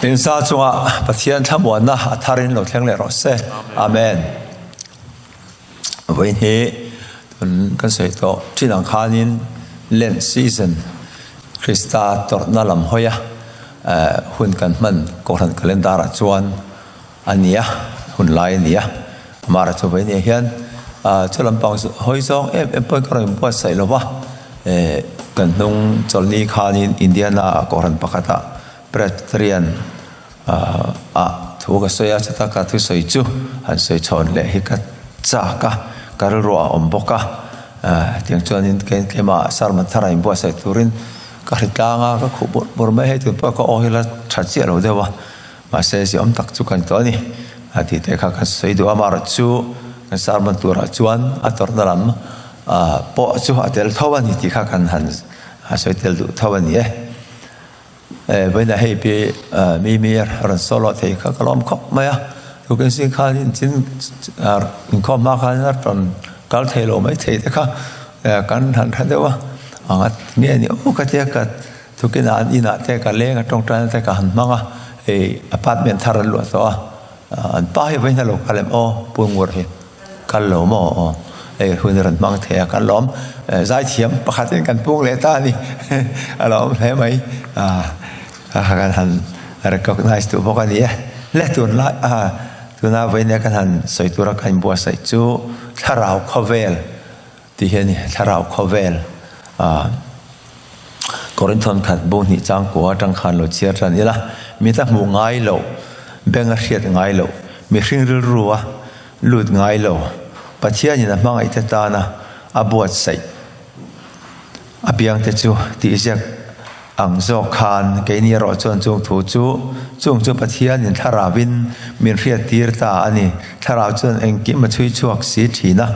Insa chunga Pathian thlamuanna a tharin lo thleng leh rawh se. Amen. Vawiin hi tun kan sawi tawh thin ang khanin Lent season Krista tawrhna lam hawia hun kan hman Kohhran calendar ah chuan a ni a, hun lai a ni a. Amara chu vawiin ah hian chu lampang hawi zawng em em pawhin ka rawn inbuatsaih lo va, kan hnung chawlhni khanin Indiana ah Kohhran pakhatah Presbyterian ah thu ka sawi a, chuta ka thusawi chu han sawi chhawn leh hi ka chak a, ka rilru a awm bawk a, tiang chuanin keimah sermon thar a inbuatsaih turin ka hri tlang a, ka khuh bawrh bawrh mai hei tun pawh ka aw hi la tha chiah lo deuh a, mahse ziawm tak chu kan tawh a ni a tih te kha kan sawi duh a, amaherawhchu kan sermon turah chuan a tawrhna lam pawh chu a tel tho a ni tih kha kan han sawi tel duh tho a ni e. Vawiinah hei pi Mimi a rawn solo thei kha ka lawm khawp mai a, tukin zing khan inchin inkhawm hma khan a rawn kal thei lo mai thei te kha kan han hre deuh a, anga nge ni aw ka tia ka tukin ah an inah te ka leng a tawngtaina te ka han hmang a, hei apartment thar an luah tawh a, an pa hi vawiin a lo kal em aw Pu Ngur hi. Kal lo maw aw hei hun rawn hmang thei a kan lawm zaithiam pakhat in kan pung leh ta a ni a lawm hle mai a kan han recognize duh bawk a ni e le tunlai a tuna vawiin kan han sawi tura kan inbuatsaih chu thlarau khawvel tih hi a ni thlarau khawvel a Korinthon khat bu hnih chang kua atang khan lo chhiar tan ila mita hmuh ngai loh beng a hriat ngai loh mihring rilru a Lut ngai lo, Pathianin a hmangaihte tana a buatsaih apiangte chu tihziak ang zawk khan keini erawh chuan chung thu chu chung chu Pathianin thlarauin min hriattir ta a ni. Thlarau chuan engkim a chhui chhuak si thin a,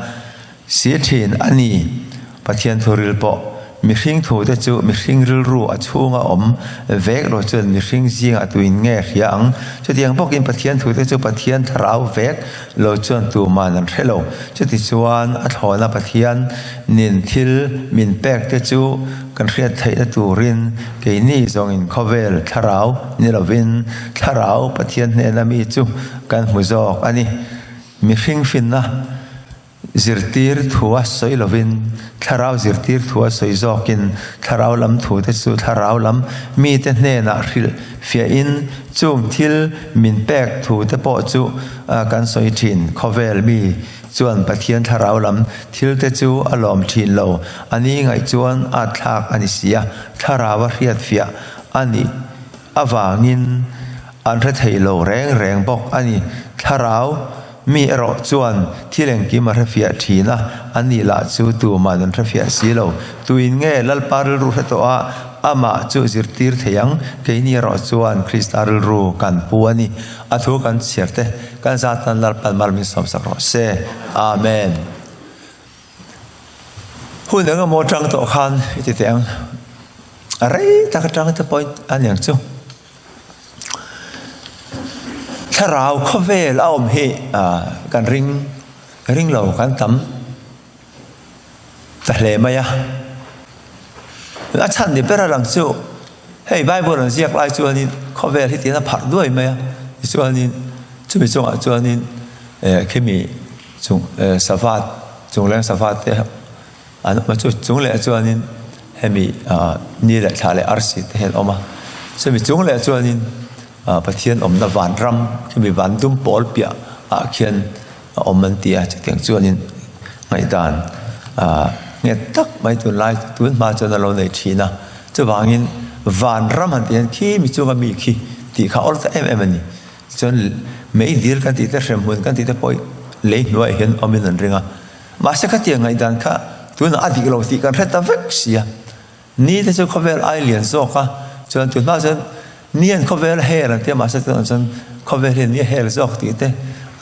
si thin a ni. Pathian thuril pawh mihring thute chu mihring rilru a chhunga awm vek lo chuan mihring zingah tuin nge hria ang? Chutiang bawkin Pathian thute chu Pathian thlarau vek lo chuan tuman an hre lo. Chutichuan a thlawna Pathian nin thil min pek te chu kan hriat theihna turin keini zawngin khawvel thlarau ni lovin thlarau Pathian hnena mi chu kan hmu zawk a ni. Mihring finna. Zirtir thua sawi lovin, thlarau zirtir thua sawi zawkin, thlarau lam thute chu thlarau lam mite hnenah hrilh fiahin chung thil min pek thute pawh chu kan sawi thin. Khawvel mi chuan Pathian thlarau lam thilte chu a lawm thin lo. A ni ngaih chuan at thlak a ni si a, thlarau a hriat fiah a nih avangin an hre thei lo reng reng bawk a ni. Thlarau. Mi erawh chuan thil engkim a hrefiah thin a, an nih lah chu tuman an hrefiah si lo. Tuin nge Lalpa rilru hre tawh a, amah chu zirtir thei ang? Keini erawh chuan Krista rilru kan pu a ni. A thu kan chhiar te, kan zatan Lalpan mal min sawmsak rawh se. Amen. Hun eng emaw atang tawh khan i ti teh ang. A rei tak atang te pawhin a niang chu. Thlarau khawvel a awm hi kan ring ring lo kan tam ta hle mai a. A chhan ni ber a lang chu hei Bible an ziak lai chuanin khawvel hi tiin a pharh duai mai a. Tichuanin chumi chungah chuanin khimi chung sava chungleng sava te An awm a, chu chung leh chuanin hemi ni leh thla leh arsi te hi an awm a, chumi chung leh chuanin Pathian awmna vanram khimi van dum pawl piah ah khian a awm an ti a, chutiang chuanin ngaihdan nghet tak mai tunlai tun hma chuan a lo nei thin a, chuvangin vanram han tih hian khi mi chunga mi khi tih kha awlsa em em a ni. Chuan meidil kan tih te hremhmun kan tih te pawh lei hnuaiah hian awmin an ring a. Mahse khatiang ngaihdan kha tunah a dik lo tih kan hre ta vek si a. Ni te chu khawvel ai lian zawk a, chuan tunhma chuan ni an khawvel a hel an ti a, mahse tunah chuan khawvel hian ni a hel zawk tih te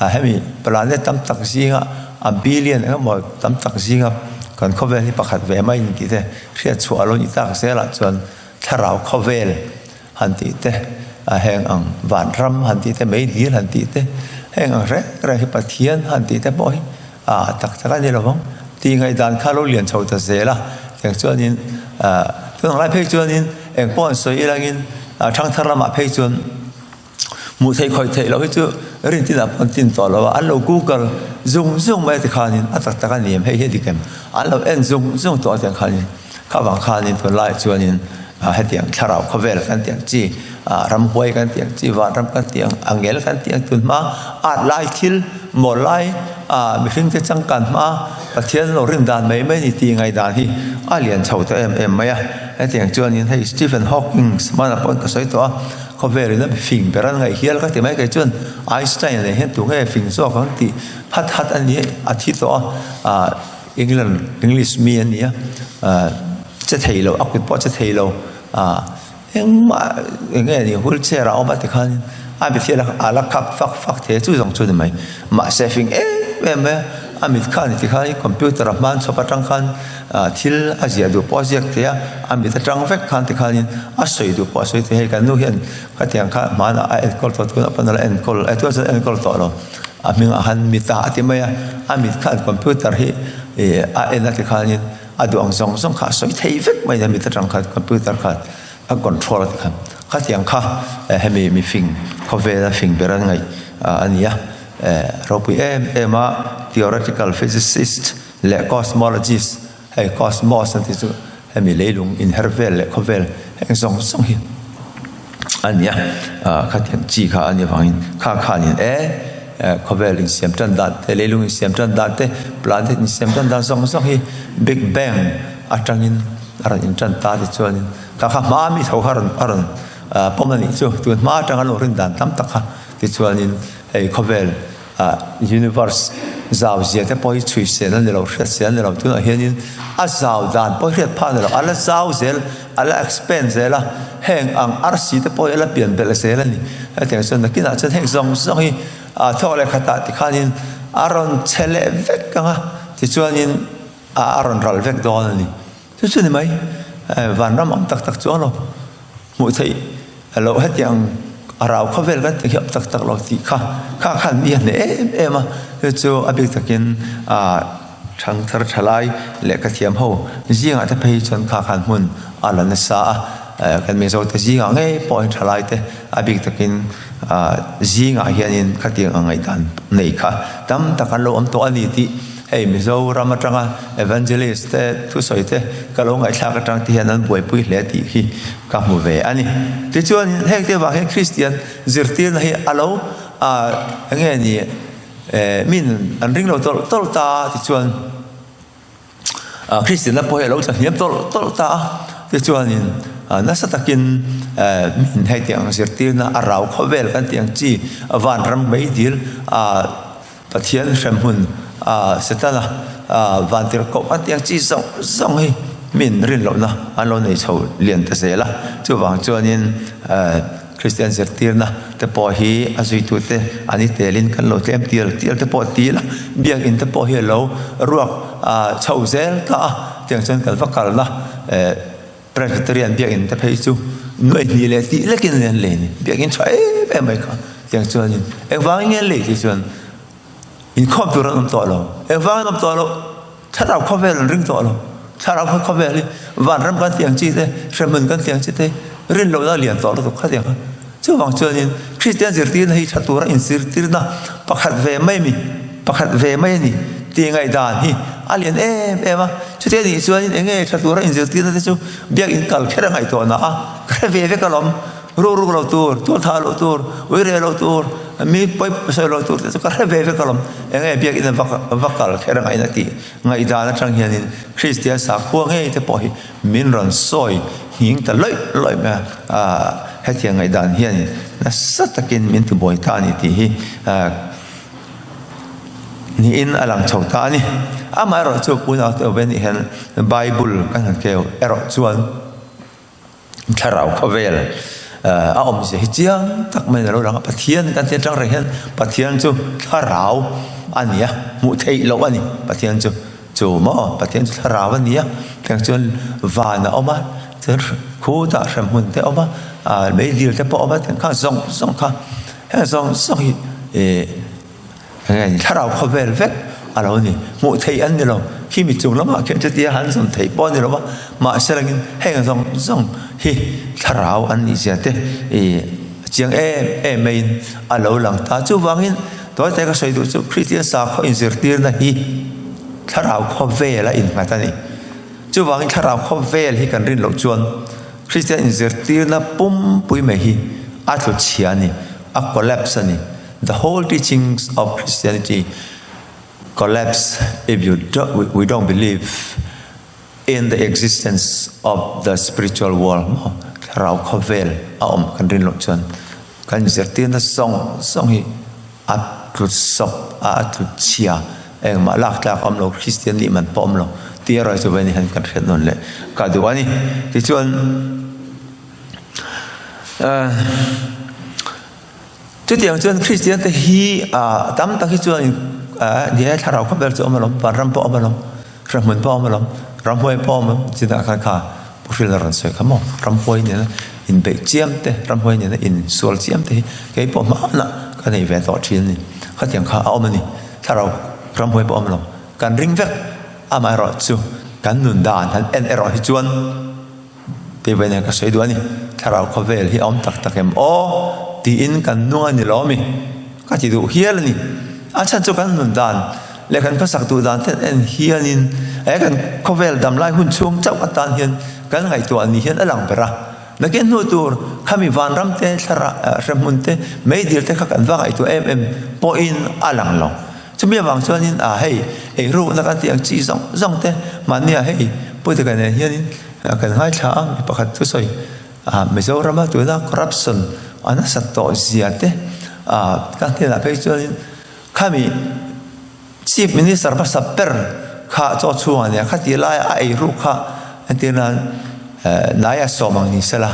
a hemi planet tam tak zinga a billion eng emaw tam tak zinga kan khawvel hi pakhat ve mai ni tih te hriat chhuah a lo ni tak zelah chuan thlarau khawvel han tih te a heng ang vanram han tih te meidil han tih te heng ang reng reng hi Pathian han tih te pawh hi ah tak tak a ni lo vang tih ngaihdan kha lo lian chho ta zel a eng chuanin ah tunang lai phei chuanin eng pawh an sawi ilangin ah thangthar lamah phei chuan. Hmuh theih khawih theih loh hi chu rin tinah pawh an tin tawh lo a, an lo google zung zung mai a tikhanin a tak tak a ni em hei hi a dik em? An lo en zung zung tawh a tiang khanin kha vang khanin tunlaiah chuanin hetiang thlarau khawvel kan tih ang chi ramhuai kan tih ang chi vanram kan tih ang angel kan tih ang tun hma at lai thil mawl lai mihring te changkan hma Pathian lo rin dan mai mai a ni tih ngaihdan hi a lian chho ta em em mai a, hetiang chuanin hei Stephen Hawking hmanah pawh ka sawi tawh a. Khawvelin a fing ber an ngaih hial ka ti mai kei chuan Einstein leh hian tunge fing zawk ang tih hat hat a ni a thi tawh a, ah England English mi a ni a, ah che thei lo a kut pawh che thei lo ah engmah eng nge ni wheelchair ah a awm a tikhan a mithial a la khap fak fak thei a chu zawng chu a ni mai mahse fing em em mai a a mit khan tikhan computer a hman chawp atang khan ah thil a ziah duh pawh a ziak thei a a mit atang vek khan tikhanin a sawi duh pawh a sawi thei hei kan nu hian khatiang kha hmanah a enkawl tawh tunah pawn a la enkawl eh tunah chuan a enkawl tawh lo a hmingah khan mit ah a ti mai a a mit khan computer hi ih a en a tikhanin a duh ang zawng zawng kha a sawi thei vek mai a mit atang khan computer khan a control a tikhan khatiang kha hemi mifing khawvela fing ber an ngaih a ni a eh ropui em em a theoretical physicist leh cosmologist hei cosmos an tih chu hemi leilung inher vel leh khawvel heng zawng zawng hi a ni a ah khatiang chi kha a nih avangin kha khanin e khawvel insiam tan dan te leilung insiam tan dan te planet insiam tan dan zawng zawng hi big bang atangin a rawn intan ta tichuanin kha kha hma mi tho kha a rawn a rawn pawm a nih chu tun hma atanga lo rin dan tam tak kha tichuanin hei khawvel Ah universe zau zia te pawh hi chhui sel a ni lo, hriat sel a ni lo. Tunah hianin a zau dan pawh hi hriat phah a ni lo. A la zau zel, a la expand zel a, heng ang arsi te pawh hi a la pian belh zel a ni. Hetiang chuan nakinah chuan heng zawng zawng hi ah thawk leh khatah tikhanin a rawn che leh vek ang a, tichuanin a rawn ral vek dawn a ni. Chu chu ni mai, vanram ang tak tak chu a lo hmuh theih. Alo hetiang a rau khawvel kan tih hi a tak tak lo tih kha kha khan mi a hneh em em a, chu chu a bik takin ah thangthar thalai lehkha thiam ho zingah te phei chuan kha khan hmun a la nasa a, kan Mizo te zingah ngei pawh hian thalai te a bik takin ah zingah hianin khatiang ang ngaihdan nei kha tam tak an lo awm tawh a ni tih Hei Mizoram atanga Evangelist te thusawi te ka lo ngaihthlak atang te hian an buaipui hle tih hi ka hmu ve a ni. Tichuan heng te vang hian Kristian zirtirna hi a lo ah eng nge ni eh min an ring lo tawlh tawlh ta a tichuan ah Kristianna pawh hi a lo tla hniam tawlh tawlh ta a tichuanin nasa takin eh min hei tih ang zirtirna a rau khawvel kan tih ang chi vanram meidil ah Pathian hremhmun a Setana vantirhkoh a tiang chi zawng zawng hi min rin lohna an lo nei chho lian ta zel a. Chuvang chuanin Kristian zirtirna te pawh hi a zuitute an i telin kan lo tlem tial tial te pawh ti ila, biakinn te pawh hi a lo ruak chho zel ta a, tiang chuan kan va kalna Presbyterian biakinn te phei chu nuai hnih leh tih lekin an lei a ni. Biakinn tha em em mai kha tiang chuanin engvangin nge an lei tih chuan inkhawm tur an awm tawh lo. Engvangin an awm tawh lo? Thlarau khawvel an ring tawh lo. Thlarau khawvel hi vanram kan tih ang chi te, hremhmun kan tih ang chi te rin lohna a lian tawh lutuk kha tiang kha. Chuvang chuanin Kristian zirtirna hi tha tura inzirtirna pakhat ve mai mi, pakhat ve mai a ni tih ngaihdan hi a lian em em a. Chutia nih chuanin eng nge tha tura inzirtirna te chu biakin kal kher a ngaihtuah na a, ka hre ve vek alawm, ruk ruk lo tur, tual thah loh tur, ui reh loh tur, mi pawi sawi loh tur te chu ka hre ve vek alawm, eng nge biakin a va kal kher a ngaihna tih ngaihdan atang hianin Kristian sakhua ngei te pawh hi Min rawn sawi nghing ta lawih lawih mai a, hetiang ngaihdan hian nasa takin min tibuai ta a ni tih hi niin a lang chho ta a ni. Amaherawh chu unau te awm anih hian Bible kan han keu erawh chuan thlarau khawvel a awmzia hi chiang tak maiin a lo lang a, Pathian kan tih atang reng hian Pathian chu thlarau a ni a, hmuh theih loh a ni Pathian chu. Chu maw Pathian chu thlarau a ni a, tiang chuan van a awm a, chuan khutah hremhmun te a awm a, ah meidil te pawh a awm a, tiang kha zawng zawng kha heng zawng zawng hi ih eng nge thlarau khawvel vek a lo ni, hmuh theih an ni lo, khi mi chung lamah khian chutia han zawm theih pawh a ni lo va, mahse langin heng zawng zawng hi thlarau an nih zia te ih. Chiang em em maiin a lo lang ta. Chuvangin tawite ka sawi duh chu Kristian sakhaw inzirtirna hi thlarau khawvel a innghat a ni. Chuvangin thlarau khawvel hi kan rin loh chuan Kristian inzirtirna pumpui mai hi a tlu chhia a ni, a collapse a ni. The whole teachings of Christianity collapse if you don't, we don't believe in the existence of the spiritual world maw thlarau khawvel a awm kan rin loh chuan kan zirtirna zawng zawng hi a tlu sawp a a tlu chhia engmah lak tlak a awm lo Kristian nih man pawh a awm lo tih erawh chu vei ni hian kan hriat nawn leh ka duh a ni tichuan eh Chutiang chuan Kristian te hi ah tam tak hi chuan ah ni e thlarau khawvel chu a awm alawm, vanram pawh a awm alawm, hrehmun pawh a awm alawm, ramhuai pawh a awm alawm chutah khan kha Pu Hrila rawn sawi kha maw ramhuai nena inbeih chiam te, ramhuai nena insual chiam te hi kei pawh hmanah ka nei ve tawh thin a ni. Khatiang kha a awm a ni, thlarau ramhuai pawh a awm alawm, kan ring vek amaherawhchu kan nun dan han en erawh hi chuan. Tih ve nen ka sawi duh a ni. Thlarau khawvel hi a awm tak tak em aw? tiin kan nung a ni lo ami? Ka ti duh hial a ni. A chhan chu kan nun dan leh kan khawsak duh dan ten en hianin he kan khawvel dam lai hun chhung chauh atan hian kan ngaihtuah ni hian a lang ber a. Nakin hnu tur khami vanram te, thlarau hremhmun te, meidil te kha kan va ngaihtuah em em pawhin a lang lo. Chumi avang chuanin ah hei eirukna kan tih ang chi zawng zawng te mahnia hei Puteka nen hianin kan ngaithla a, mi pakhat thusawi ah Mizorama tuna corruption a nasat tawh zia te ah ka hnenah phei chuanin khami Chief Minister hmasa ber kha chaw chhungah nia khatih laia a eiruk kha entir nan naia sawm ang ni sela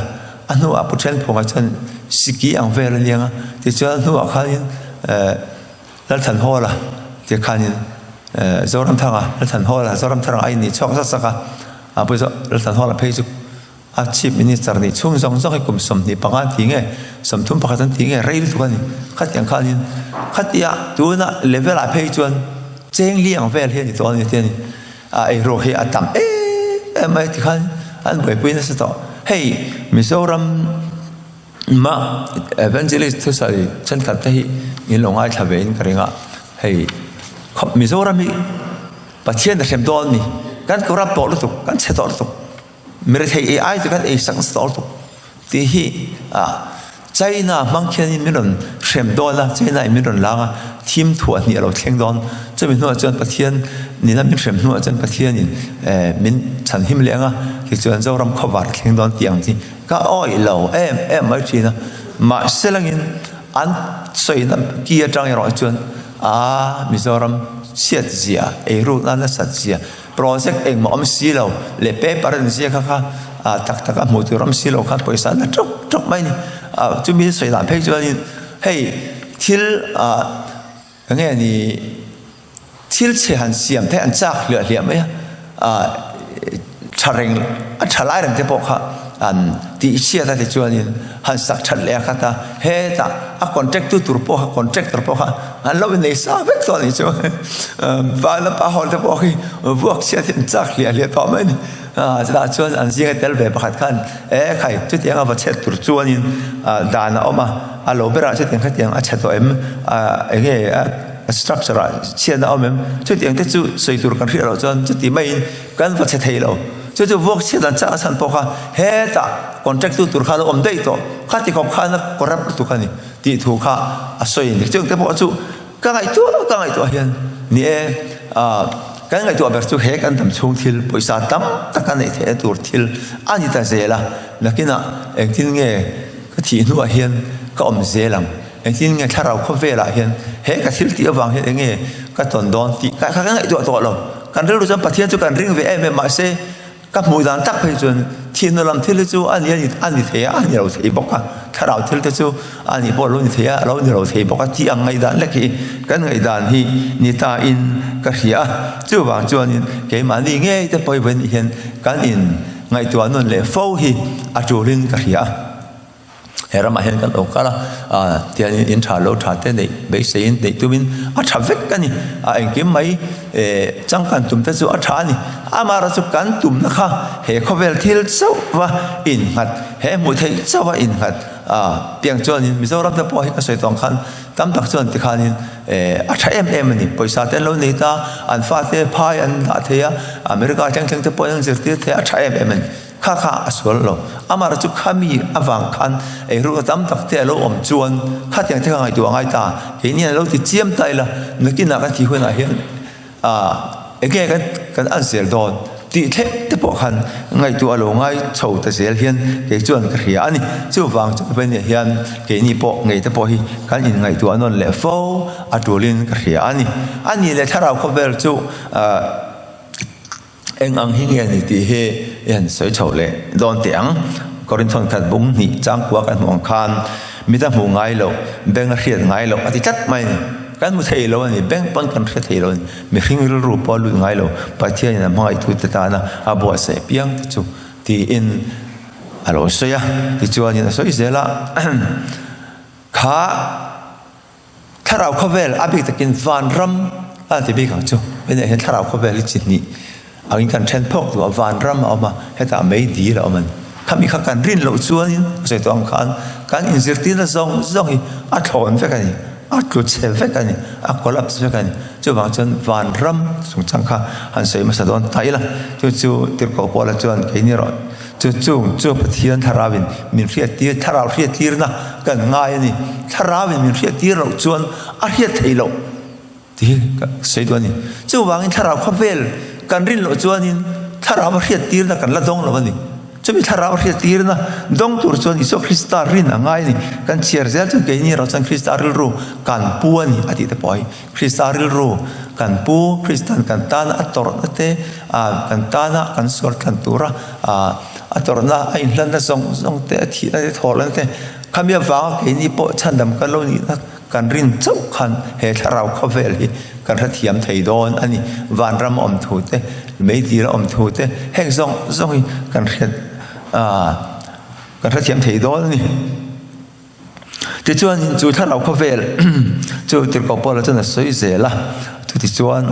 a hnuah Pu Thenphunga chuan siki ang vel a niang a tichuan a hnuah khanin eh Lalthanhawla tih khanin Zoramthanga, Lalthanhawla, Zoramthanga a innih chhuak zat zak a, a pu Lalthanhawla phei chu a Chief Minister nih chhung zawng zawng hi kum 25 an ti nge, 31 an ti nge rei lutuk a ni. Khatiang khanin khatia tuna level ah phei chuan cheng liang vel hi a ni tawh a ni tih a ni. A eiruak hi a tam em em mai tikhan an buaipui nasa tawh. Hei Mizoram Mah Evangelist thusawi thenkhat te hi in lo ngaithla ve in ka ring a, hei khawp Mizoram hi Pathian a hrem dawn a ni, kan corrupt tawh lutuk, kan chhe tawh lutuk, mi rethei ei ai chu kan ei sak nasa tawh lutuk tih hi ah China hmang khianin min rawn hrem dawn a, China in min rawn lang a, thim thuah hnih a lo thleng dawn, chumi hnuah chuan Pathian nina min hrem hnuah chuan Pathianin eh min chhanhim leh ang a, tichuan Zoram khawvar a thleng dawn tih ang chi. Ka awih lo em em mai thin a, mahse langin an sawina ki atang erawh chuan aa Mizoram chhiat zia, eirukna nasat zia, project engmah awm si lo leh paper an ziak kha kha ah tak tak a hmuh tur awm si lo khan pawisa an la tawk tawk mai a ni. Ah chumi sawi dan phei chuanin hei thil ah Eng nge ni thil chhe han siam te an chak hliah hliah mai a, ah tha reng a tha lai reng te pawh kha an tih chhiat a ti chuanin han sak that leh a khat a, hetah a contract tu tur pawh kha contractor pawh kha an lo innei sa vek tawh a nih chu vana pa hawl te pawh khi vuak chhiat hi an chak hliah hliah tawh mai a ni. Ah chutah chuan an zinga tel ve pakhat khan e khai chutiang a va chhet tur chuanin ah dan a awm a, a lo berah chutiang khatiang a chhe tawh em ah eng nge a structure ah chhiatna a awm em chutiang te chu sawi tur kan hriat loh chuan chuti maiin kan va chhe thei lo chu chu vuak chhiat dan chang a chhan pawh kha hetah contract tu tur kha a lo awm daih tawh khati khawp khan a corrupt lutuk a ni tih thu kha a sawi a ni chutiang te pawh chu. Ka ngaihtuah ka ngaihtuah hian ni e, kan ngaihtuah ber chu he kan dam chhung thil pawisa tam tak a neih theihna tur thil a ni ta zel a, nakinah engtin nge ka thih hnuah hian ka awm zel ang, engtin nge thlarau khawvelah hian he ka thil tih avang hian enge ka tawn dawn tih kha ka ngaihtuah tawh lo. Kan rilru chuan Pathian chu kan ring ve em em mahse, Ka hmuh dan tak phei chuan thihna lam thil hi chu a ni a ni thei a, a ni lo thei bawk a, thlarau thil te chu a nih pawh a lo ni thei a, a lo ni lo thei bawk a tih ang ngaihdan lek hi kan ngaihdan hi ni ta in ka hria a, chuvang chuanin keimahni ngei te pawh hi vawiin hian kan in ngaihtuah nawn leh fo hi a tulin ka hria a. He ramah hian kan lo kal a, ah tiangin in tha lo tha te neih beiseiin neih tumin a tha vek a ni. A engkim mai eh changkan tum te chu a tha a ni. Amaherawhchu chu kan tumna kha he khawvel thil chauh va innghat, he hmuh theih chauh va innghat. A tiang chuanin Mizoram te pawh hi ka sawi tawh ang khan tam tak chuan tikhanin a tha em em a ni. Pawisa te an lo nei ta, an fate phai an dah thei a, America thleng thleng te pawhin an zirtir thei a, a tha em em a ni. Kha kha a sual lo. Amaherawhchu chu khami avang khan eirukna tam tak te a lo awm chuan khatiang te kha ngaihtuah a ngai ta. Keini an lo ti chiam ta ila, nakinah kan thih hunah hian enge kan kan an zel dawn tih thleng te pawh khan ngaihtuah a lo ngai chho ta zel hian kei chuan ka hria a ni. Chuvang chu Venia hian keini pawh ngei te pawh hi kan inngaihtuah nawn leh fo a tulin ka hria a ni. A nih leh thlarau khawvel chu Eng ang hi nge ni tih hi i han sawi chhoh leh dawn teh ang. Korinthon khat bung hnih changkua kan hmuh ang khan mit a hmuh ngai loh, beng a hriat ngai loh a ti tlat mai a ni. Kan hmu thei lo a ni, beng pawn kan hre thei lo a ni. Mihring rilru pawh a lut ngai lo, Pathianin a hmangaihtute tana a buatsaih piang te chu tiin a lo sawi a. Tichuanin a sawi zel a, Kha. Thlarau khawvel a bik takin vanram a ti bik ang chu. Hetiang hian thlarau khawvel hi chi hnih angin kan then phawk duh a, vanram a awm a, hetah mei dil a awm a ni. Khami kha kan rin loh chuanin ka sawi tawh ang khan kan inzirtirna zawng zawng hi a thlawn vek a ni, a tlu chhe vek a ni, a collapse vek a ni. Chuvang chuan vanram chungchang kha han sawi hmasa dawn ta ila, chu chu Tirhkoh Paula chuan keini erawh Chu chung chu Pathian Thlarauin min hriattir, Thlarau hriattirna kan ngai a ni. Thlarauin min hriattir loh chuan a hriat theih loh tih hi ka sawi duh a ni. Chuvangin Thlarau khawvel kan rin loh chuanin Thlarau a hriattirna kan la dawng lo a ni. Chumi Thlarau a hriattirna dawng tur chuan Isua Krista rin a ngai a ni. Kan chhiar zel chuan keini erawh chuan Krista rilru kan pu a ni a tih te pawh hi Krista rilru kan pu, Kristan kan tana a tawrhna te, kan tana kan sual thlan tura a tawrhna, a inhlanna zawng zawng te, a thihna te, thawhlana te, khami avanga keini pawh chhandam kan lo nihna kan rin chauh khan he thlarau khawvel hi kan hrethiam thei dawn a ni. Vanram a awm thu te, meidil a awm thu te, heng zawng zawng hi kan hriat kan hrethiam thei dawn a ni. Tichuan chu thlarau khawvel chu Tirhkoh Paula chuan a sawi zel a, chutichuan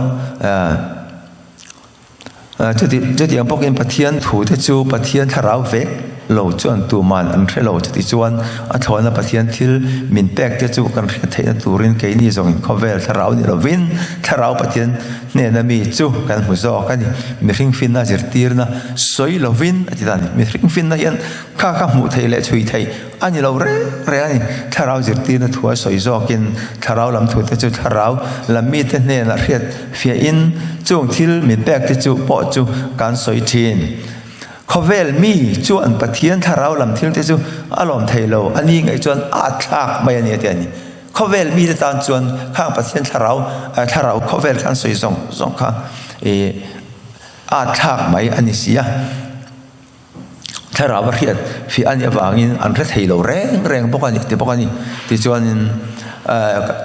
chuti chutiang bawkin Pathian thu te chu Pathian thlarau vek lo chuan tuman an hre lo chutichuan a thlawhna Pathian thil min pek te chu kan hriat theihna turin keini zawngin khawvel thlarau ni lovin thlarau Pathian hnena mi chu kan hmu zawk a ni. Mihring finna zirtirna sawi lovin a ti ta a ni. Mihring finna hian kha kha hmuh theih leh chhui theih A ni lo reng reng a ni. Thlarau zirtirna thu a sawi zawkin thlarau lam thute chu thlarau lam mite hnenah hriat fiahin chung thil min pekte chu pawh chu kan sawi thin. Khawvel mi chuan Pathian thlarau lam thilte chu a lawm thei lo a ni ngaih chuan a thlak mai a ni a ti a ni. Khawvel mite tan chuan khang Pathian thlarau thlarau khawvel khan sawi zawng zawng kha ih a thlak mai a ni si a. Thlarau a hriat fiah a nih avangin an hre thei lo reng reng bawk a ni ti bawk a ni. Tichuanin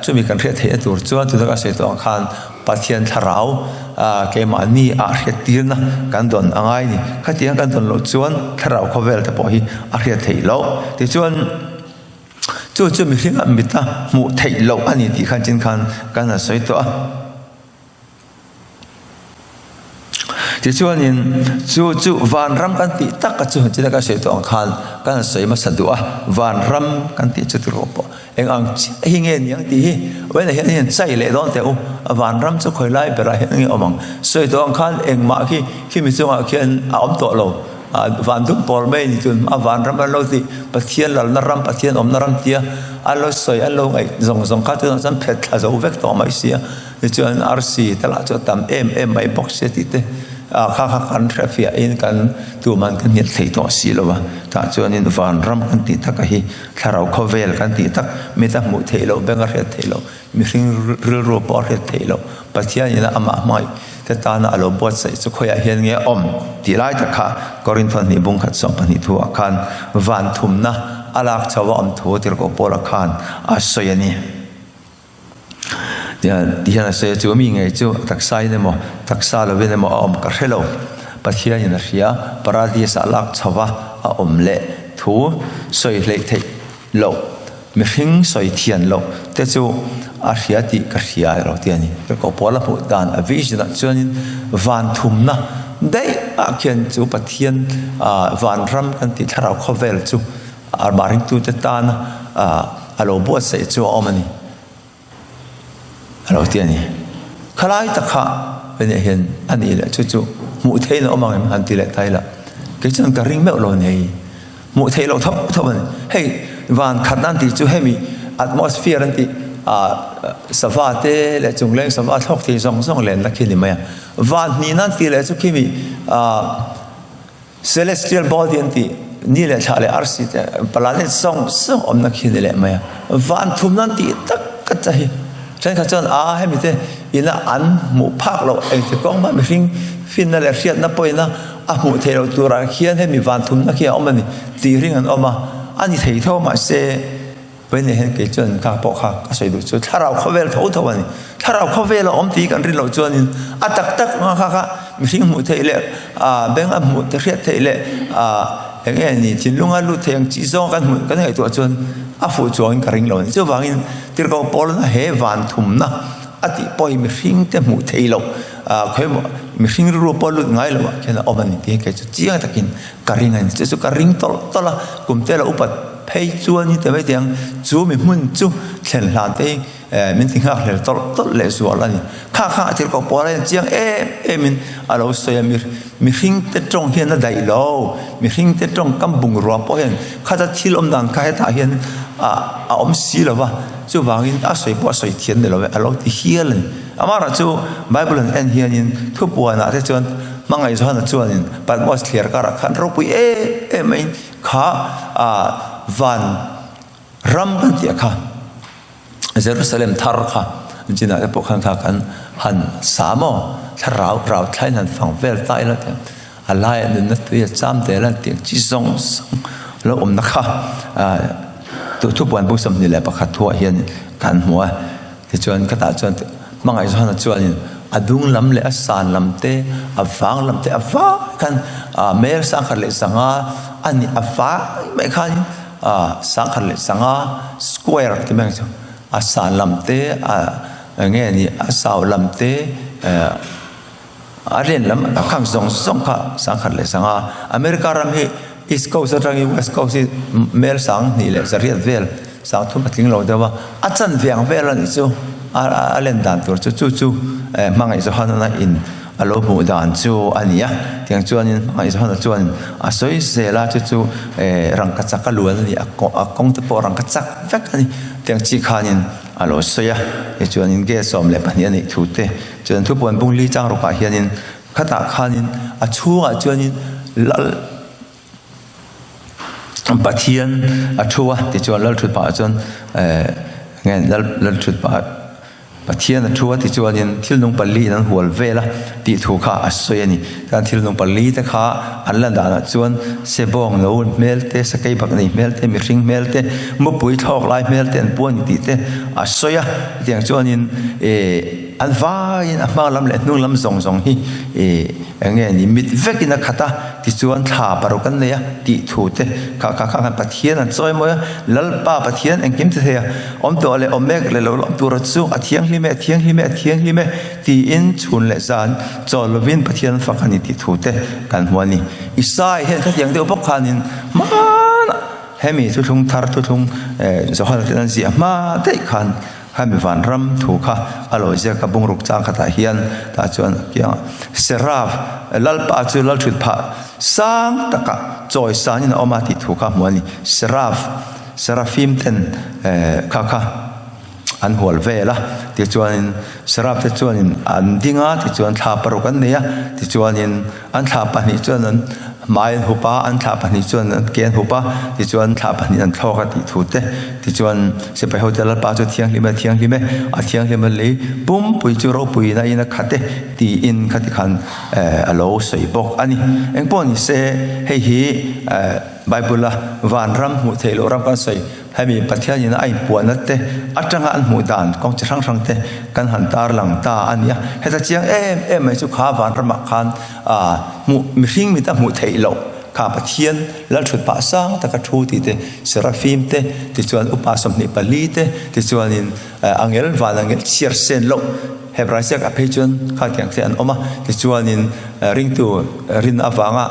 chumi kan hriat theihna tur chuan tuna ka sawi tawh ang khan Pathian thlarau keimahni ah hriattirna kan dawn a ngai a ni. Khatiang kan dawn loh chuan thlarau khawvel te pawh hi a hriat theih loh. Tichuan chu chu mihringa mita hmuh theih loh a ni tih khan chin khan kan han sawi tawh a. Tichuanin chu chu vanram kan tih tak a chu china kan sawi tawh ang khan kan han sawi hmasa duh a, vanram kan tih chu tiraw pawh eng ang chiah hi nge niang tih hi vawiinah hian hian chai leh dawn teh u, vanram chu khawi lai berah hian nge awm ang, sawi tawh ang khan engmah khi khimi chungah khian a awm tawh lo, van dum pawl mai a ni tun a vanram an lo tih Pathian lalna ram Pathian awmna ram tia an lo sawi an lo ngaih zawng zawng kha tunah chuan phet thla zo vek tawh mai sia. Tichuan arsi te lah chu a tam em em mai bawk sia tih te ah kha kha kan hre fiahin kan tuman kan hnial thei tawh si lo va. Tah chuanin vanram kan tih taka hi thlarau khawvel kan tih tak mit a hmuh theih loh, beng a hriat theih loh, mihring rilru pawh a hriat theih loh, Pathianin amah hmangaih te tana a lo buatsaih chu khawiah hian nge a awm tih lai tak kha Korinthon hnih bungkhat 12 thu ah khan van thumna a lak chho a awm thu Tirhkoh Paula khan a sawi a ni. Ti hian a sawi a, chu mi ngei chu taksa in emaw, taksa lovin emaw a awm ka hre lo. Pathianin a hria, Paradis-ah lak chhova a awm leh thu sawi hleih theih loh, mihring sawi thian loh te chu a hria tih ka hria ero ti a ni. Ka pawl a hmuh dan a vision ah chuanin van thumna daih ah khian chu Pathian vanram kan tih thlarau khawvel chu. Amah ringtute tana a lo buatsaih chu a awm a ni. A lo ti a ni. Khalai tak kha ania hian a nih leh chu chu hmuh theihin a awm ang em han ti leh ta ila kei chuan ka ring meuh lo nei. Hmuh theih loh tho tho a ni. Hei van khat nan tih chu hemi atmosphere an tih ah sava te leh chungleng sava thlawk thei zawng zawng lenna khi a ni mai a. Van hnih nan tih leh chu khimi ah Celestial body an tih ni leh thla leh arsi te planet zawng zawng awmna khi a ni leh mai a. Van thumna an tih tak ka cha hi. Thenkhat chuan aa hemi te ina an hmuh phak loh engti kawng mah mihring finna leh hriatna pawhin a a hmuh theih loh turah khian hemi van thumna khi a awm a ni tih ring an awm a, a ni thei tho mahse Pawihneh hian kei chuan kha pawh kha ka sawi duh chu thlarau khawvel tho tho a ni. Thlarau khawvel a awm tih kan rin loh chuanin a tak tak anga kha kha mihring hmuh theih leh aa beng a hmuh te hriat theih leh aa eng nge ni thinlunga lut theih ang chi zawng kan hmuh kan ngaihtuah chuan a fuh chuangin ka ring lo a ni. Chuvangin Tirhkoh Paulna he van thumna a tih pawh hi mihring te hmuh theih loh aa khawimaw mihring rilru pawh lut ngai loh ah khian a awm a ni tih hi kei chu chiang takin ka ring a ni. Chu chu ka ring tawlh tawlh a, kum te lo upat phei chuan hi ti mai teh ang chu mi hmun chu thlen hlan te hi eh min ti nghak hlel tawlh tawlh leh zual a ni. Kha kha a thil koh pawl a chiang em em in a lo sawi a, mihring te tawng hian a daih lo, mihring te tawng kam bungrua pawh hian khata thil awm dan kha hetah hian a a awm si lo va, chuvangin a sawi pawh a sawi thiam ni lo ve a lo ti hial a ni. Amaherawhchu chu Bible an en hianin thupuanah te chuan Hmangaihzawhna chuanin Patmos thliar karah khan ropui em em maiin kha ah van ram kan tih a kha Jerusalem thar kha chinah te pawh khan kha kan han sa maw thlarau rau thlaiin han fang vel ta ila tiang a laiah nunna tui a cham tel a tiang chi zawng zawng lo awmna kha ah thupuan buk 21 thuah hian kan hmu a. Tichuan khatah chuan Hmangaihzawhna chuanin a dung lam leh a san lam te, a vang lam te a vai khan ah mel 1005 a ni a vai mai khanin ah 1005 square ti mai ang chu a san lam te a eng nge ni a sau lam te eh A rian lam a khang zawng zawng kha 1005 America ram hi East Coast atangin West Coast hi mel 2008 vel 30 a tling lo deuh a, a chanve ang vel a nih chu a len dan tur chu chu chu Hmangaih Johana in a lo hmuh dan chu a ni a, tiang chuanin Hmangaih Johana chuan a sawi zel a chu chu rangkachak a luan a ni a kawng te pawh rangkachak vek a ni tiang chi khanin a lo sawi a, tichuanin gate 12 a nih thu te. Chuan thupuan bung li chang rawkah hianin khatah khanin a chhungah chuanin lal Pathian a thu a tichuan lal thut pahah chuan eh nge lal lal thut pahah Pathian a thu a tichuanin thil nung pali in an hual vel a tih thu kha a sawi a ni. Chuan thil nung pali te kha an la danah chuan sebawng lo hmel te, sakei bak nei hmel te, mihring hmel te, mupui thlawk lai hmel te an pu a ni tih te a sawi a. Chutiang chuanin eh. An vaiin a hma lam leh hnung lam zawng zawng hi eng nge ni mit vekin a khat a, tichuan thla paruk an nei a tih thu te kha kha kha khan Pathian an chawi mawi a, Lalpa Pathian engkim ti thei a, awm tawh leh awm mek leh lo lawm tura chu a thianghlim e, a thianghlim e, a thianghlim e tiin chhun leh zan chawl lovin Pathian fak a ni tih thu te kan hmu a ni. Isai hian khatiang deuh bawk khanin hmanah hemi thuthlung thar thuthlung Johana ten an ziah hma daih khan Khami vanram thu kha a lo ziak a, bungruk chang khatah hian tah chuan a kiang a, Seraf, Lalpa chu lalthut phah sang takah chawi sanin a awm a tih thu kha a hmu a ni. Seraf, Serafim ten kha kha an hual vel a, tichuanin Seraf te chuanin an ding a, tichuan thla paruk an nei a, tichuanin An thla pahnih chuan an hmai an hup a, an thla pahnih chuan an ke an hup a, tichuan thla pahnih an thlawk a tih thu te, tichuan sipai hote Lalpa chu thianghlim e, thianghlim e, a thianghlim a lei pumpui chu ropui in a in a khat e tiin khati khan a lo sawi bawk a ni. Engpawh ni se hei hi Bible a vanram hmuh theih loh ram kan sawi. Hemi Pathianin a inpuahna te atanga an hmuh dan kawng chi hrang hrang te kan han tarlang ta a ni a. Heta chiang em em mai chu kha vanramah khan hmuh mihring mit a hmuh theih loh kha Pathian lalthut pah sang taka thu tih te Serafim te tichuan upa 24 te tichuanin angel van angel chhiar sen loh Hebrai ziakah phei chuan khatiang te an awm a tichuanin ringtu rin avanga.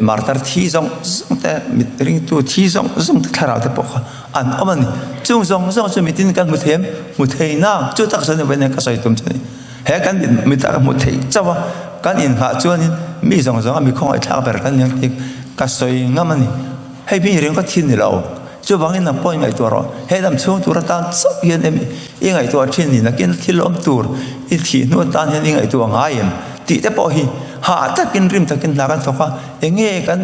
Martar thi zawng zawng te, mit ringtu thi zawng zawng te thlarau te pawh kha an awm a ni. Chung zawng zawng chu mitin kan hmu thei em? Hmu thei na. Chu tak chuan vawiin ka sawi tum chu a ni. He kan mit mit a ka hmu theih chauh a, kan inghah chuanin mi zawng zawng a mi khawngaihthlak ber kan ni ang tih ka sawi ngam a ni. Hei mi ring ka thin ni lo. Chuvangin nang pawh i ngaihtuah rawh. He dam chhung tur atan chauh hian em i ngaihtuah thin ni? Nakin thil awm tur i thih hnu atan hian i ngaihtuah ngai em? Tih te pawh hi hah takin rim takin hna kan thawk a, enge kan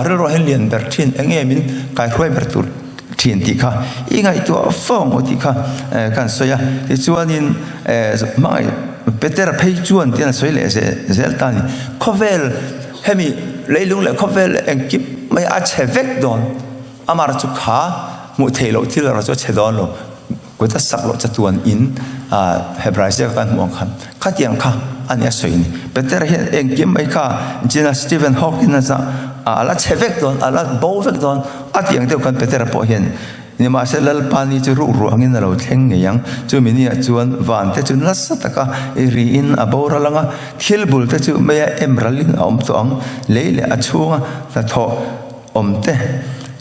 rilruah hian lian ber thin, enge min kaihruai ber tur thin tih kha i ngaihtuah fo ang u tih kha kan sawi a. Tichuanin hmangaih Petera phei chuan tian a sawi leh zel ta a ni. Khawvel hemi leilung leh khawvel engkim mai a chhe vek dawn. Amar chu kha hmuh theih loh thil erawh chu a chhe dawn lo. Kut a sak loh chatuan in Hebrai ziaka kan hmuh ang khan khatiang kha a ni a sawi ni. Peter hian engkim mai kha Gina Stephen Hawking a zah a la chhe vek dawn, a la bo vek dawn a tih ang deuh khan Petera pawh hian nimahse Lalpa ni chu ruk ruangin a lo thleng ngei ang. Chumi niah chuan van te chu nasa taka i riin a boral ang a, thil bul te chu meia em ralin a awm tawh ang, lei leh a chhunga hnathawh awmte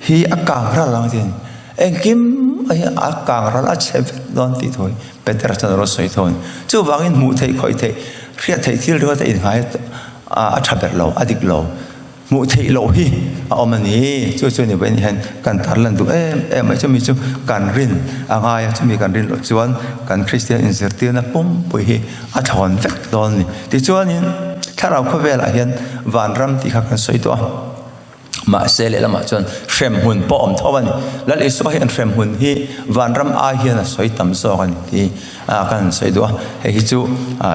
hi a kang ral ang tiin engkim mai hi a kang ral a chhe vek dawn tih thu hi Petera chuan a rawn sawi tho a ni. Chuvangin hmuh theih khawih theih hriat theih thil ringawt a innghai a tha ber lo a dik lo hmuh theih loh hi a awm a ni. Chu chu ni vawiin hian kan tarlan duh em em mai chumi chu kan rin a ngai a chumi kan rin loh chuan kan Kristian inzirtirna pumpui hi a thlawn vek dawn a ni. Tichuanin thlarau khawvelah hian vanram tih kha kan sawi tawh a. Mahse lehlamah chuan hremhmun pawh awm tho a ni. Lal Isua hian hremhmun hi vanram ai hian a sawi tam zawk a ni tih kan sawi duh a. Hei hi chu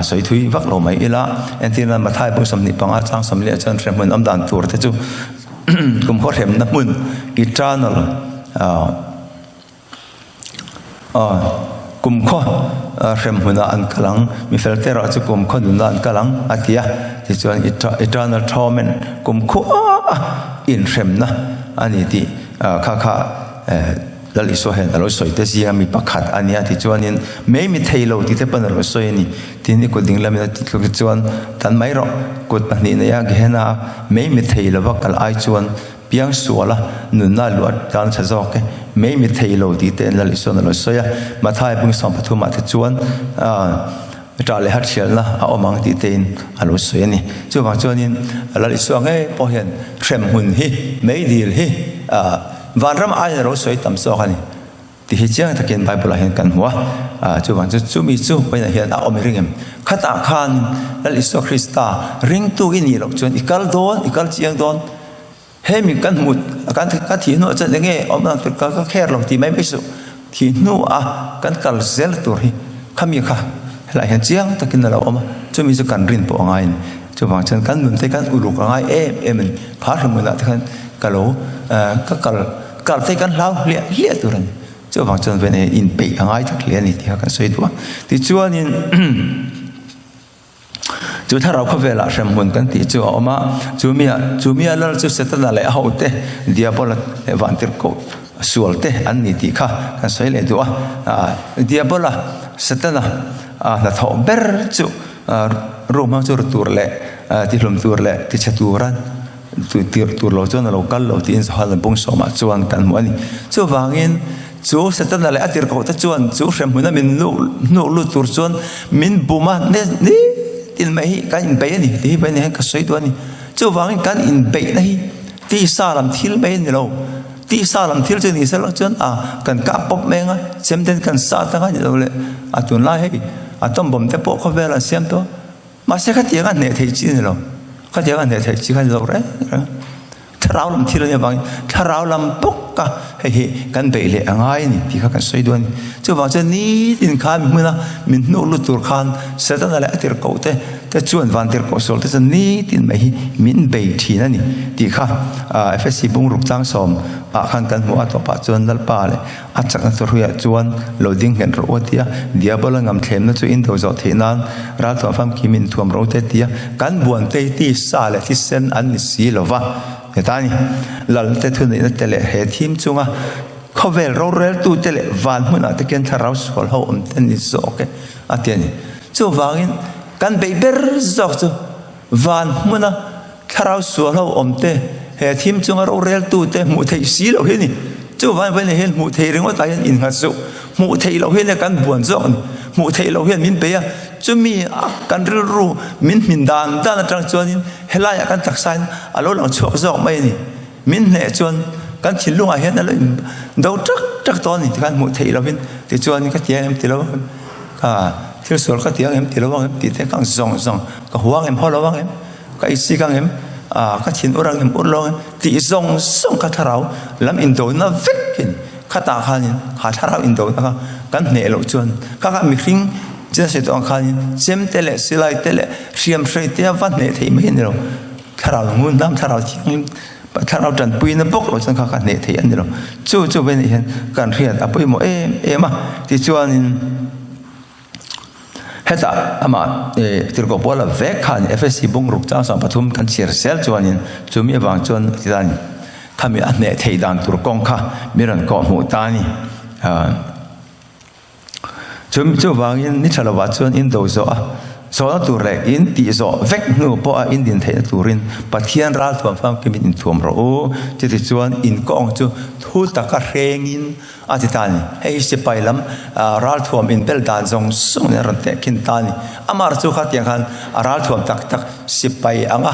sawi thui vak lo mai ila. Entirna Mathai bung 25 chang 40 chuan hremhmun awm dan tur te chu kumkhaw hremna hmun eternal Kumkhaw hremhmunah an kal ang, mi fel te erawh chu kumkhaw nunah an kal ang a ti a. Tichuan eternal torment, kumkhua inhremna a ni tih kha kha Lal Isua hian a lo sawi te zinga mi pakhat a nia. Tichuanin mei mi thei lo tih te pawn a lo sawi a ni. Tin i kut dinglamin a tih tluk te chuan tan mai rawh, kut pahnih neia Gehenna mei mi thei lova kal ai chuan Piang sual a, nunna luah tan tha zawk e, mei mi thei lo tih te Lal Isuan a lo sawi a, Mathai bung 13 ah te chuan ṭah leh hathialna a awm ang tih tein a lo sawi a ni. Chuvang chuanin Lal Isua ngei pawh hian hremhmun hi, meidil hi vanram aiin a lo sawi tam zawk a ni. Tih hi chiang takin Bible ah hian kan hmu a, chuvang chu chumi chu vawiinah hian a awm i ring em? Khatah khan Lal Isua Krista ringtu i nih loh chuan i kal dawn, i kal chiang dawn. Hemi kan hmu, kan ka thih hnuah chuan enge awm ang tur ka ka kher lo tih mai mai suh. Thih hnuah kan kal zel tur hi khami kha helaiah hian chiang takin a lo awm a, chumi chu kan rin pawh a ngai a ni. Chuvang chuan kan nun te kan uluk a ngai em em a ni. Phar hrimhmunah te khan ka lo ka kal Kar te kan hlau hliah hliah tur a ni. Chuvang chuan vena hian inpeih a ngai tak hle a ni tih kha kan sawi duh a. Tichuanin chu thlarau khawvelah hremhmun kan tih chu a awm a, chu mia chu mia lal chu Setana leh a hote Diabola leh vantirhkoh sual te an ni tih kha kan sawi leh duh a. Diabola Setana hnathawh ber chu room hmang chu ru tur leh tihlum tur leh tichhe tura Tirh tur lo chuan a lo kal lo tiin Johan bung sawmah chuan kan hmu a ni. Chuvangin chu Setana leh a tirhkohte chuan chu hremhmuna min hnuk lut tur chuan min bum a, nitin mai hi kan inbeih a ni tih hi Pathian hian ka sawi duh a ni. Chuvangin kan inbeihna hi tisa lam thil mai a ni lo. Tisa lam thil chu ni se lo chuan a kan kah pawp mai ang a, chemten kan sat ang a ni lo le. A tunlai hei atom bomb te pawh khawvel an siam tawh a. Mahse khatiang a hneh theih chi a ni lo. Khatiang a hneh theih chi kha a ni lo reng reng. Thlarau lam thil a nih avangin thlarau lam bawk a hei hi kan beih leh a ngai a ni tih kha kan sawi duh a ni. Chuvang chuan nitin khan mi hmuna min hnuk lut tur khan Setana leh a tirhkoh te te chuan van tirhkoh sual te chuan nitin mai hi min bei thin a ni tih kha Efesi bungruk tlangsawm ah khan kan hmuh a tawpah chuan Lalpa leh A chakna chu hruiah chuan lo ding nghet rawh u a ti a, Diabola ngamthlemna chu in do zawh theih nan ralthuam famkim in thuam ro te ti a, kan buante hi tisa leh thisen an ni si lo va. Heta ni, Lalna te thuneihna te leh he thim chunga khawvel roreltu te leh van hmunah te khian thlarau sual ho awm te ni zawk e a ti a ni. Chuvangin kan beih ber zawk chu van hmuna. Thlarau sual ho awm te, he thim chunga roreltu te hmuh theih si loh hi a ni. Chuvangin vawiin hian hmuh theih ringawt ah hian innghat suh. Hmuh theih loh hian kan buan zawk a ni. Hmuh theih loh hian min bei a, chumi a kan rilru min hmin dan dan atang chuanin helaiah kan taksa in a lo lang chhuak zawk mai a ni. Min hneh chuan kan thinlungah hian a lo in do tak tak tawh a ni tikhan hmuh theih lovin tichuan ka ti ang em ti lo ang em, ka thil sual ka ti ang em ti lo ang em tih te kha zawng zawng ka hua ang em haw lo ang em. Ka isik ang em? Ah, ka thin ur ang em? Ur lo ang em? Tih zawng zawng kha thlarau lam indona vekin khatah khanin kha thlarau indona kha kan hneh loh chuan kha kha mihring chin a sawi tawh ang khanin chemte leh silai te leh hriamhrei te a va hneh theih mai a ni lo. Thlarau ngun hnam, thlarau thianghlim, thlarau tanpuina bawk loh chuan kha kha hneh theih a ni lo. Chu chu vei nih hian kan hriat a pawimawh em em a, tichuanin. Hetah amah Tirhkoh Paula vek khan Efesi bungruk chang 13 kan chhiar zel chuanin chumi avang chuan a ti ta a ni. Khami a hneh theih dan tur kawng kha mi rawn kawh hmuh ta a ni. Chumi chuvangin ni tha lovah chuan in do zawh a, zawhna tur leh in tih zawh vek hnu pawha in din theihna turin Pathian ralthuam famkimin inthuam rawh u. Chutichuan in kawng chu thu taka hrengin A ti ta a ni. Hei hi sipai lam ralthuam inbel dan zawng zawng nen a rawn tehkhin ta a ni. Amah chu khatiang khan a ralthuam tak tak sipai anga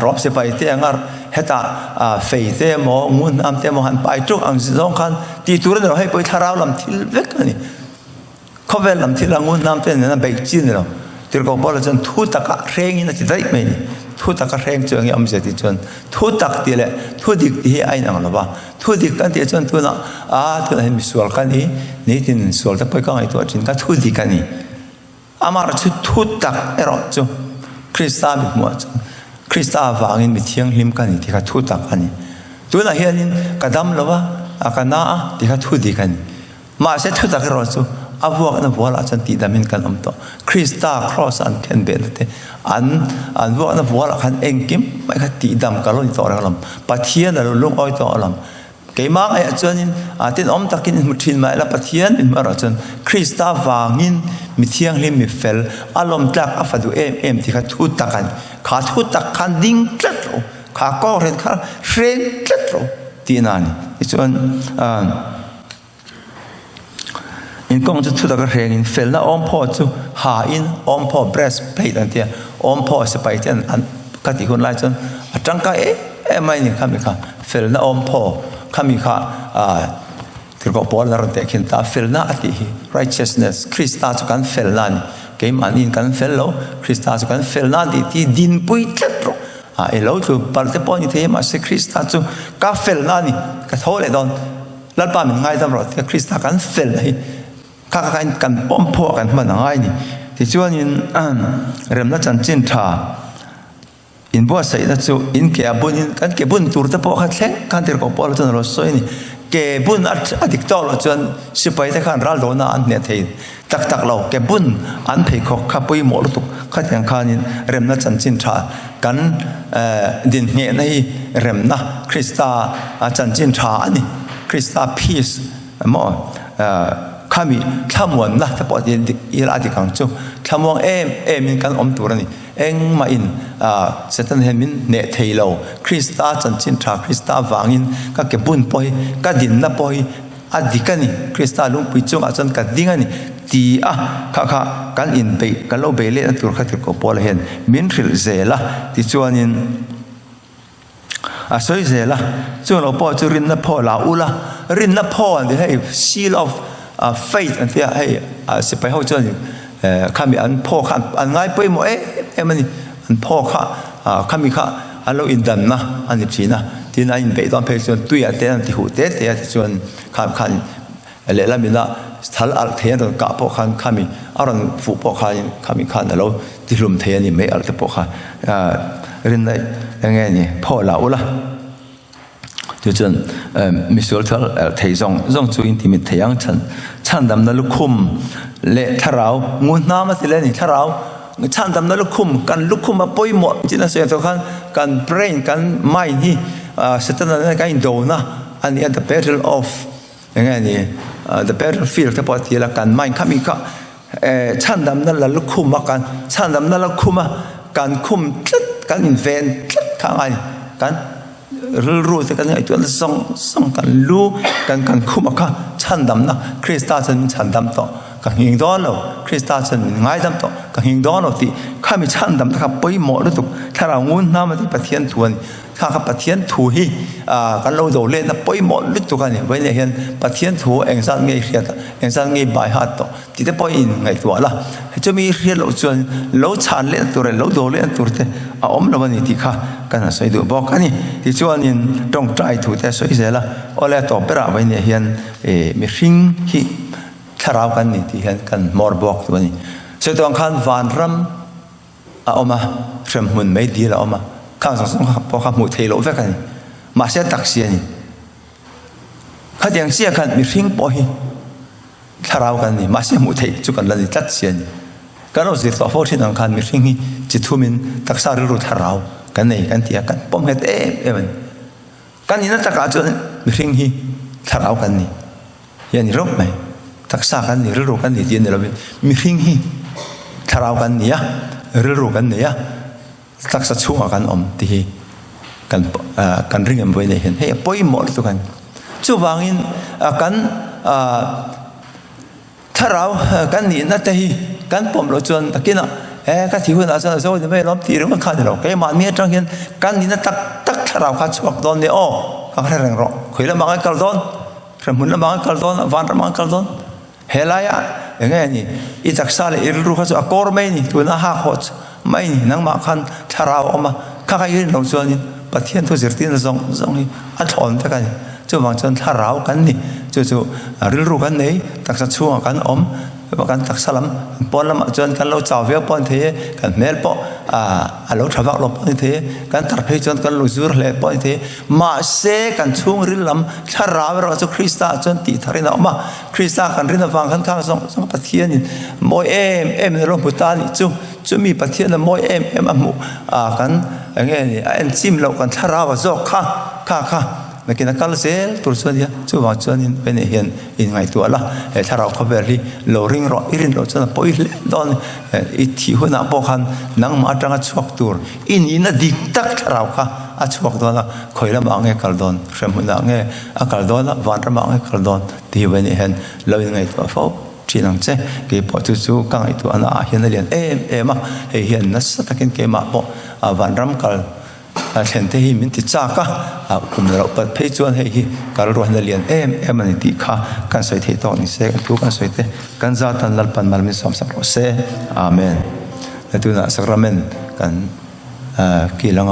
rawm sipai te anga hetah fei te emaw ngunhnam te emaw han pai ṭuk ang zawng khan tih tur a ni lo. Hei pawh hi thlarau lam thil vek a ni. Khawvel lam thil a ngunhnam te nena beih chi a ni lo. Tirhkoh Paula chuan thu taka hrengin a ti daih mai a ni. Thu taka hreng chu eng nge awmzia tih chuan thu tak tih leh thu dik tih hi a inang lo va. Thu dik kan tih chuan tunah aa tunah hian misual ka ni, nitin sual te pawh ka ngaihtuah thin kha thu dik a ni. Amaherawhchu thu tak erawh chu Krista mi hmuh ah chuan Krista avangin mi thianghlim ka ni tih kha thu tak a ni. Tunah hianin ka dam lo va, a ka na a tih kha thu dik a ni. Mahse thutak erawh chu a vuakna vualah chuan tihdamin kan awm tawh. Krista kraws an khen behna te, an an vuakna vualah khan engkim mai kha tihdam ka lo ni tawh reng alawm. Pathian a lo lungawi tawh alawm. Keimah ngaiah chuanin a tenawm takin in hmu thin mah ila Pathian min hmu erawh chuan Krista vangin mi thianghlim mi fel a lawmtlak a fa duh em em tih kha thu tak a ni. Kha thu tak khan ding tlat rawh u. Kha kawnghren kha hreng tlat rawh u tihna a ni. Tichuan ah. Inkawng chu thutak a hrengin felna awmphaw chu hain awmphaw breast plate an tia awmphaw sipai te an ka tih hun lai chuan a tangkai em em mai a ni khami kha felna awmphaw khami kha ah tirhkoh pawl a rawn teh khin ta felna a tih hi righteousness Krista chu kan felna a ni keimahniin kan fel lo Krista chu kan felna a tih hi dinpui tlat rawh ah i lo tlu palh te pawh a ni thei a mahse Krista chu ka felna a ni ka tho leh dawn. Lalpa min ngaidam rawh tia Krista kan fel hi kha kha khain kan pawm phuah kan hman a ngai a ni. Tichuanin remna chanchin tha inbuatsaihna chu in ke a bunin kan ke bun tur te pawh kha thleng khan tirhkoh Paula chuan a lo sawi a ni. Ke bun a dik tawk loh chuan sipai te khan ral dawhna an hneh thei tak tak lo. Ke bun an pheikhawk kha pawimawh lutuk khatiang khanin remna chanchin tha kan dinhnehna hi remna Krista chanchin tha a ni. Krista peace emaw khami thlamuanna te pawh ila a dik ang chu. Thlamuang em emin kan awm tur a ni. Engmahin Satan hian min hneh thei lo. Krista chanchin tha Krista vangin ka ke bun pawh hi ka dinna pawh hi A dik a ni, Krista lungpui chungah chuan ka ding a ni, ti a, kha kha kan inbeih, kan lo bei lehna tur kha Tirhkoh Paula hian min hrilh zel a, tichuanin a sawi zel a, chung lo pawh chu rinna phaw la ula, rinna phaw an ti hei seal of faith an ti a, hei sipai ho chuan khami an phaw kha an ngai pawimawh em em a ni, an phaw kha khami kha an lo indanna a ni thin a, tin an inbeih dawn phei chuan tuiah te an ti huh te te a tichuan khan khan lehlam ina thal alh thei an rawn kah pawh khan khami a rawn fuh pawh khanin khami khan a lo ti hlum thei a ni mai alh te pawh kha rinna eng nge ni phaw la ula. Chu chuan misual thal thei zawng zawng chu in timit thei ang chhan chhandamna lukhum leh thlarau ngunhnam a ti leh a ni thlarau chhandamna lukhum kan lukhum a pawimawh chin a sawi ang tawh khan kan brain kan mind hi setana nen kan indona a ni a the battle of eng nge ni the battle field te pawh a ti la kan mind kha mi kha chhandamna la lukhum a kan chhandamna lukhum a kan khum tlat. kan inven tlat kha a ngai a ni. Kan rilru te kan ngaihtuahna zawng zawng kan lu kan kan khum a kha chhandamna Krista chuan min chhandam tawh ka nghing dawn lo Krista chuan min ngaidam tawh ka nghing dawn lo tih khami chhandamna kha pawimawh lutuk thlarau ngun hnam a tih Pathian thu a ni. Kha kha Pathian thu hi kan lo do letna pawimawh lutuk a ni. Vawiinah hian Pathian thu engzat nge i hriat a, engzat nge i bai hat tawh tih te pawh i inngaihtuah la. Chumi i hriat loh chuan lo chhan lehna tur leh lo do lehna tur te a awm lo a ni tih kha kan han sawi duh bawk a ni. Tichuanin tawngtai thu te a sawi zel a, awle a tawp berah vawiinah hian mihring hi thlarau kan ni tih hian kan hmawr bawk duh a ni. Chutiang khan vanram. a awm a, hremhmun mai dil a awm a, khang zawng zawng kha pawh kha hmuh theih loh vek a ni. Mahse taxi a ni. Khatiang chiah khan mihring pawh hi thlarau kan ni, mahse hmuh theih chu kan la ni tlat si a ni. Kan lo zir tawh fo thin ang khan mihring hi chi thumin taksa rilru thlarau kan nei kan ti a, kan pawm nghet em em a ni. Kan nihna takah chuan mihring hi thlarau kan ni. Hi a ni reuh mai. Taksa kan ni, rilru kan ni tih a ni lovin mihring hi thlarau kan ni a, rilru kan nei a, taksa chhungah kan awm tih hi kan kan ring em vawi nei hian hei a pawimawh lutuk a ni. Chuvangin kan Thlarau kan nihna te hi kan pawm loh chuan takinah he ka thi hunah chuan a zo ni mai alawm tih ringawt kha a ni lo. Keimahni atang hian kan nihna tak tak thlarau kha chhuak dawn nia aw, ka hre reng rawh. Khawi lamah ngai kal dawn, hremhmun lamah ngai kal dawn, vanramah ngai kal dawn. He laia eng nge ni i taksa leh i rilru kha chu a kawr mai a ni, tuna hak haw mai a ni. Nangmah khan thlarau a awm a, kha kha i rin loh chuanin Pathian thu zirtirna zawng zawng hi a thlawn vek a ni. Chuvang chuan thlarau kan ni, chu chu rilru kan nei, taksa chhungah kan awm, kan taksa lam pawn lamah chuan kan lo chau viau pawh a ni thei e, kan hmel pawh a lo tha vak lo pawh a ni thei e, kan tar phei chuan kan lo zur hle pawh a ni thei e, mahse kan chhungril lam thlarau erawh chu Krista ah chuan tih tharin a awm a, Krista kan rin avang khan khang zawng zawng Pathianin mawi em em in a lo hmu ta a nih chu, chumi Pathian a mawi em em a hmuh kan eng nge ni a enchim loh kan thlarau a zawk kha kha kha. Nakin a kal zel tur chu a nia, chuvang chuanin Penny hian inngaihtuah la, he thlarau khawvel hi lo ring rawh, i rin loh chuan a pawi hle dawn, i thih hunah pawh khan nangmah atanga chhuak tur i nihna dik tak thlarau kha a chhuak dawn a, khawi lamah nge kal dawn, hremhmunah nge a kal dawn a, vanramah nge kal dawn tih hi Penny hian lo inngaihtuah fo thin ang che, keipawh chu chu ka ngaihtuahna ah hian a lian em em a, hei hian nasa takin keimah pawh vanram kal A thlen te hi min ti chak a, a kum loh pat phei chuan hei hi kal ruahna lian em em a ni tih kha kan sawi theih tawk ni se, kan thu kan sawi te kan zat tan Lalpan mal min sawmsak rawh se. Amen. Tunah Sacrament kan kil anga.